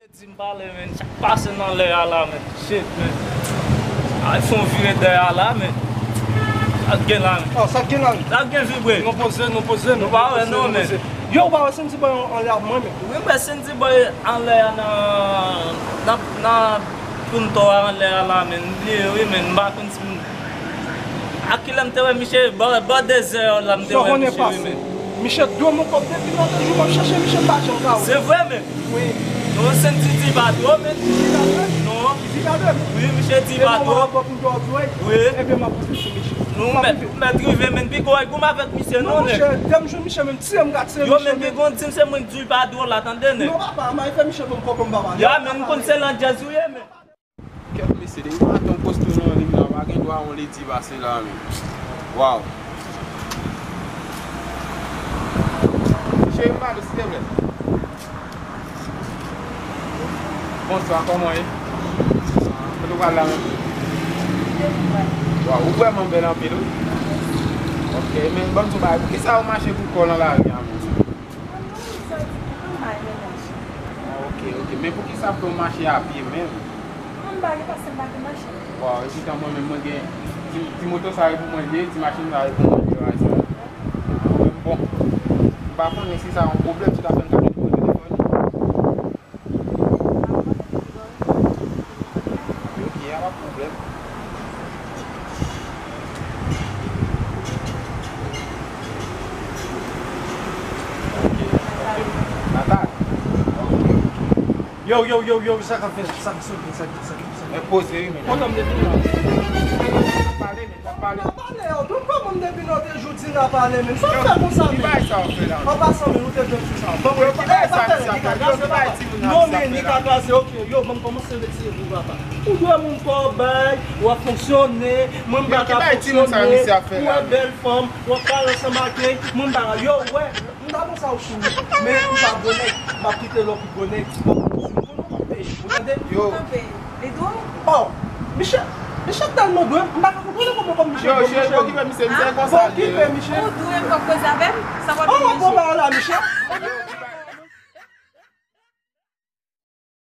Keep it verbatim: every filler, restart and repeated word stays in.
Di m pale, men, sa k pase nan lè a la, men? Shit, men. Ay, fè yon vire dèyè a la, men. Sa k gen la, men? Oh, sa k gen la, men? Sa k gen vibre? Nou poze, nou poze, nou pa wè, non, men. Yo, ou pa wè Sendy Boy anlè a mwen, men? Wi, m wè Sendy Boy anlè a nan, nan, nan Punto a anlè a la, men. M bliye, wi, men. M pa konn si m, a kilè m te wè misye? Bò, bò de zè la m te wè misye, wi, men. Misye dwe m yon kòb depi maten jou m ap chache misye, m pa janm ka wè. Se vre, men. Wi. Non, Sendy di pa twò, men. Li di pa twò? Non. Li di pa twò? Wi, misye di pa twò. Wi. Ebyen, m ap pote sou misye. Nou mèt, mèt rive, men, pi gwo gou m avèk misye, non, nèg. Non, monchè, lè m jwenn misye, men, m tiye, m ka tiye misye, men. Yo, men, pi gwo di m se mwen k di w pa twò la, tande, nèg. Non, papa, m al fè misye ban m kòb, m papa. Ya, men, m konn se landjèz ou ye, men. Kèt mesye, depi maten w poste yon lim la, w pa gen dwa yon ledi pase la, men. Waw. Cheri m pale, silteplè. Bonswa, kòman w ye? Kote w pral la menm? Waw, ou vrèman bèl anpil, wi. Ok, men ban m di w bagay, poukisa w mache pou kò w nan lari a menm? Ah, ok, ok. Men poukisa fè w mache a pye menm? Mwen m pa gen pasyans, m pa gen machin. Waw, epi tan mwen menm, mwen gen ti, ti moto sa yo pou mwen lye, ti machin sa yo pou mwen lye, bagay sa yo. Mwen menm, bon, m pa konnen si sa yon pwoblèm, si w ta fè m ka jwenn nimewo telefòn ou. Ok, a pa pwoblèm. Ok, ok. Natal. Ok, ok. Yo, yo, yo, yo, sa k ap fèt, sa k sot, sa k, sa k, sa k. Men poze wi, men. Kontan m depi nan. Pale, men, pale. Pale, yo, tout kòman m depi nan te jou di n a pale, men. Sa w fè konsa, men? Ki bagay sa w fè la? An pasan, men, nou te jwenn sou sa. Bon, yo, ki bagay sa misye ap fè? Yo, ki bagay timoun nan ap fè la? Non, men, li ka kraze, ok. Yo, ban m kòmanse retire pou papa. Ou dwe moun kòbèy, w ap fonksyone, mwen m pa ka fonksyone, ou wè bèl fanm, w ap pale ansanm ak li, mwen m pa ka, yo, wè. M ta bon sa ou sou, men ou pa gwo nèg, m ap kite lè w pi gwo nèg, m ap konn si m konnen w ap peye. Ou tande? Yo. Tanpri, li dwe w. Oh, misye, misye tèlman dwe m, m pa ka kontwole kòman kòm misye dwe m, misye. Yo, cheri, okipe misye, misye konsa l ye. Okipe misye. Ou dwe m k ap koze avè m, sa w ap di misye. Oh, bon, ba la, misye.